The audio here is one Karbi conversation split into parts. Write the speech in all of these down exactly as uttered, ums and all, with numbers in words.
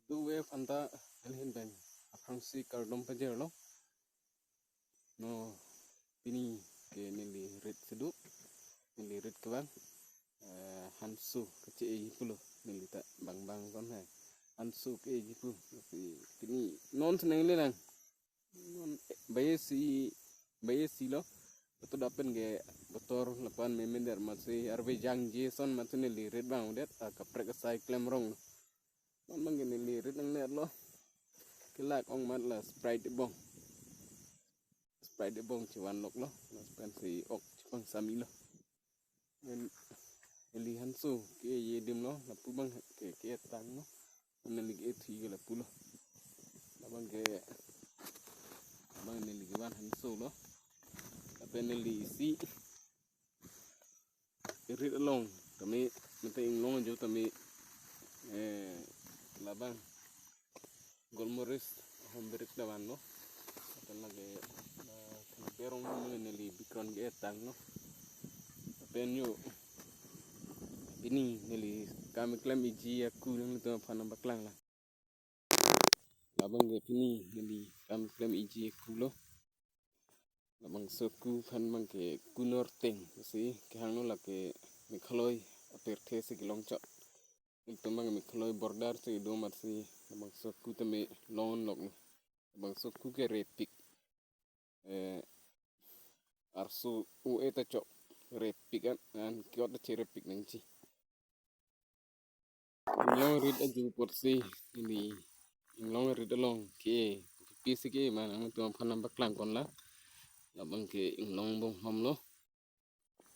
Kadokave aphanta neli ahin pen aphrangsi kardom pajirlo. Non pini ke neli rit si do, neli rit kevang, eh, hanso kache-eji pulo, neli ta bang bang kon hai. Hanso ke-eji pu, si pini non si nangle lang. Non, eh, baye si, baye si lo. Betul dapen ke botor lapen meme der amatsi arve jangje ason amatsi neli rit vangdet, akaprek asai klem rong lo. Non abang ke neli rit nangne lo. Kelak ong amat la Sprite ebong. Sprite ebong chevanlok lo. Lapen si ok chepangsami lo. Neli hanso ke-eji adim lo, lapu abang ke, ketang lo. Neli ke-ethi ke lapu lo. Labang ke, abang neli kevan hanso lo. Lapen neli isi rit along tame, mate inglong ajo tame, eh, labang golmoris ahom birik ta vanlo. Lapen lake, eh, kena perong mo neli bikron ke-etang lo. Lapen yo, pini neli kam keklem-eji aku nangtum aphan nangpaklang lang. Labang ke pini neli kam keklem-eji aku lo. Labangso aku aphan abang ke ku norteng si kehang lo, lake Meghalaya apirthe si kelong chot. Nelitum abang Meghalaya border si do amatsi labangso aku tame longlok lo. Labangso aku ke repik. Eh, arso u-e ta chok. Repik an, an kiot ta cherepik nangji. Inglong rit ajo apotsi neli inglong rit along ke, pisi ke ma nangtum aphan nangpaklang kon lang. Labang ke inglong bonghom lo.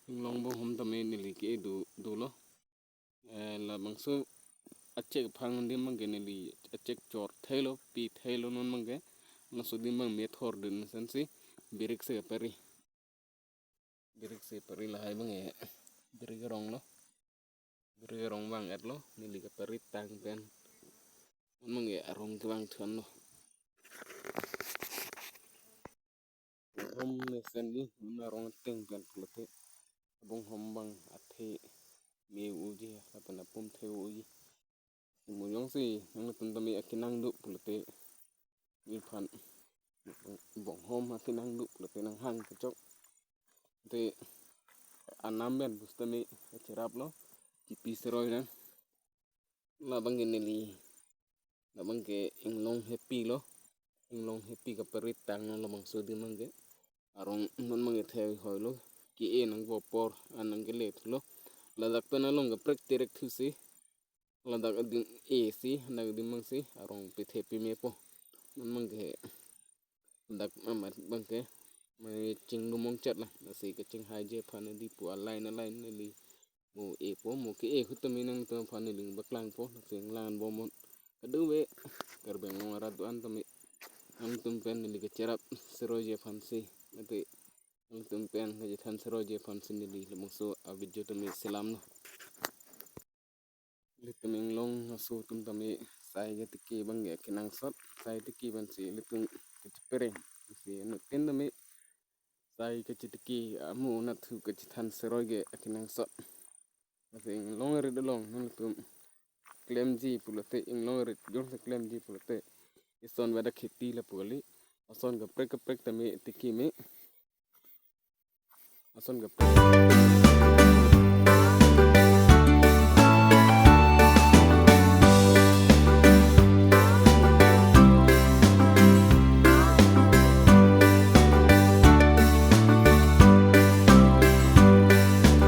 Inglong bonghom tame neli ke do, dolo. Eh, labangso achek aphang adim abang ke neli achek chor thelo, pi thelo non abang ke. Laso adim abang methor dun ason si birik si pari. Birik si pari lahai abang ke birik arong lo. Birik arong vang-et lo, neli kapari tang pen. Non abang ke arong kevang thuan lo. Bonghom mesen ji, non arong ateng pen pulote. Bonghom abang athe me-oji, lapen apum the-oji. Mo jongsi nangtum tame akenang do pulote, nephan bonghom akenang do pulote nanghang kechok. Te anam pen pusitame kacherap lo, chipi seroi nang. Labang ke neli, labang ke inglong hepi lo, inglong hepi kapari tang lo labangso adim abang ke. Arong non abang ke thehoi lo, ke-e nangpo apor, an nangkele thulo. Ladak pen along kaprek terek thusi, ladak adim e si, ladak adim abang si arong pithe pimepo. Non abang ke dak amat abang ke, mane chingrum ong chet lang, lasi kachinghaiji aphan adi pu a-line a-line neli mo epo, mo ke-e ahut tame nangtum aphan neli paklangpo, lasi nanglang bomnon. Kadokave Karbi Anglong arat do-an tame nangtum pen neli kacherap seroiji aphansi, mate nangtum pen kachethan seroiji aphansi neli labangso a-video tame selam lo. Ilitum inglong aso atum tame sai ketiki abang ke akenangsot, sai tiki pensi ilitum kachepereng. Si anuttin tame sai kachetiki, amo nathu kachethan seroi ke akenangsot. Lasi inglong arit along nangtum klemji pulote, inglong arit jongsi klemji pulote, ison veda kheti lapu kali, ason kaprek kaprek tame tiki me. Ason kaprek.